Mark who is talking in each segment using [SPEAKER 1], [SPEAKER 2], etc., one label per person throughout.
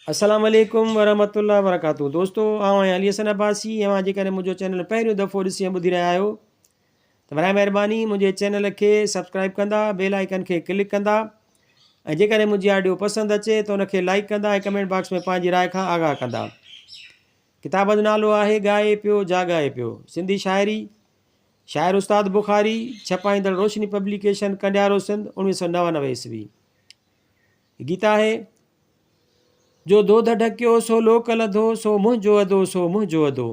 [SPEAKER 1] السلام عليڪم ورحمة الله وبرڪاته دوستو آئون آهيان علي حسن عباسي اوهان جيڪڏهن منهنجو چينل پهريون دفعو ڏسي ۽ ٻڌي رهيا آهيو ته برائي مهرباني منهنجي چينل کي سبسڪرائب ڪندا بيل آئيڪن کي ڪلڪ ڪندا ۽ جيڪڏهن منهنجي آڊيو پسند اچي ته ان کي لائڪ ڪندا ۽ ڪمينٽ باڪس ۾ پنهنجي راء کان آگاهه ڪندا. ڪتاب جو نالو آهي ڳائي پيو جاڳائي پيو سنڌي شاعري شاعر استاد بخاري ڇپائيندڙ روشني پبليڪيشن ڪنڊيارو سنڌ 1999 عيسوي. گيت آهي، جو دوڌ ڍڪيو سو لوڪ لڌو، سو منهنجو ادو سو منهنجو ادو.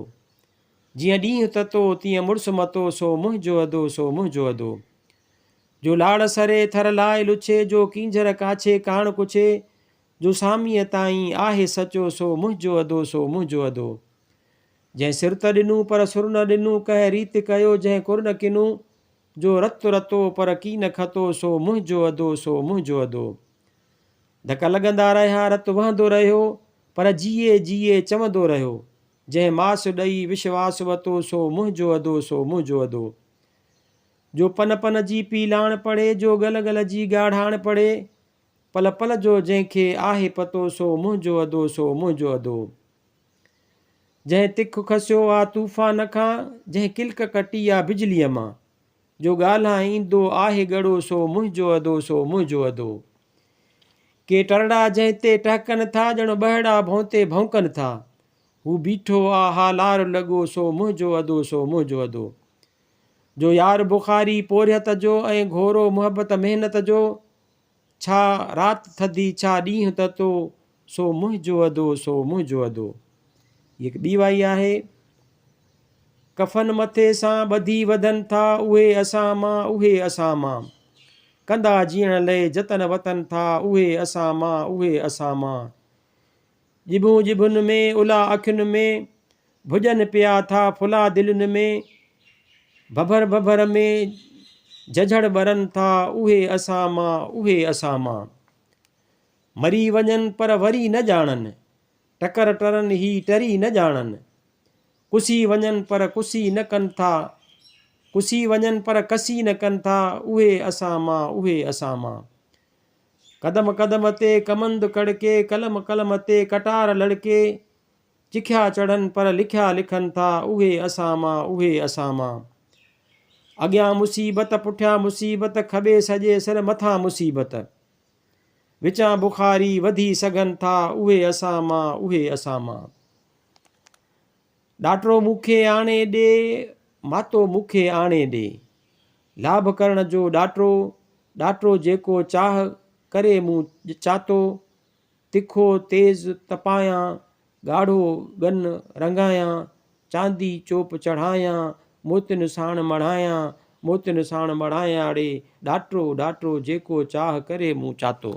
[SPEAKER 1] جيئن ڏينهن تتو تيئن مڙس متو، سو منهنجو ادو سو منهنجو ادو. جو لاڙ سري ٿر لاء لڇي، جو ڪينجهر ڪاڇي ڪاڻ ڪڇي، جو ساميء تائين آهي سچو، سو منهنجو ادو سو منهنجو ادو. جنهن سر ته ڏنو پر سر نه ڏنو، ڪنهن ريت ڪيو جنهن ڪر نه ڪنو، جو رت رتو پر ڪي نه کتو سو منهنجو ادو سو منهنجو ادو. ڌڪ لڳندا رهيا رت وهندو رهيو پر جيئي جيئي چوندو رهيو. جنهن ماس ڏئي وشواس وتو سو منهنجو ادو سو منهنجو ادو. جو پن پن جي پيلاڻ پڙهي جو ڳل ڳل جي ڳاڙهاڻ پڙهي. پل پل جو جنهن کي آهي پتو سو منهنجو ادو سو منهنجو ادو. جنهن تک کسيو آ طوفان کان، جنهن ڪلڪ ڪٽي آ بجليء مان. جو ڳالهائيندو آهي ڳڙو سو منهنجو ادو سو منهنجو ادو. ڪي ٽرڙا جنهن تي ٽهڪن ٿا، ڄڻ ٻهڙا ڀونتي ڀونڪن ٿا. هو بيٺو آ هالار لڳو سو منهنجو ادو سو منهنجو ادو. جو يار بخاري پورهيت جو ۽ گهورو محبت محنت جو. ڇا رات ٿڌي ڇا ڏينهن تتو، سو منهنجو ادو سو منهنجو ادو. هيء هڪ ٻي وائي آهي. ڪفن مٿي سان ٻڌي وڌن ٿا، اهي اسان مان اهي اسان مان. ڪندا جيئڻ لئي جتن وتن ٿا، اهي اسان مان اهي اسان مان. ڄڀون ڄڀن ۾، الا اکين ۾، ڀڄن پيا ٿا ڦلا دلين ۾، ڀڀر ڀڀر ۾ جهجهڙ ٻرن ٿا، اهي اسان مان، اهي اسان مان. مري وڃن پر وري نه ڄاڻن، ٽڪر ٽرن هي ٽري نه ڄاڻن. ڪسي وڃن پر ڪسي نه ڪن ٿا، ڪسي وڃن پر ڪسي نه ڪن ٿا، اهي اسان مان، اهي اسان مان. قدم قدم تي ڪمند ڪڙڪي، قلم قلم تي ڪٽار لڙڪي، چکيا چڙهن پر لکيا لکن ٿا، اهي اسان مان، اهي اسان مان. اڳيان مصيبت، پٺيان مصيبت، کٻي سڄي سر مٿان مصيبت. وچان بخاري وڌي سگهن ٿا، اهي اسان مان، اهي اسان مان. ڏاٽرو مون کي آڻي ڏي، ماتو مون کي آڻي ڏي. لاڀ ڪرڻ جو ڏاٽرو، ڏاٽرو جيڪو چاهه ڪري مون چاتو. تکو تيز تپايان، ڳاڙهو ڳن رڱايان، چاندي چوپ چڙهايان، موتين ساڻ مڙهايان، موتين ساڻ مڙهايان ڙي، ڏاٽرو ڏاٽرو جيڪو چاهه ڪري مون چاتو.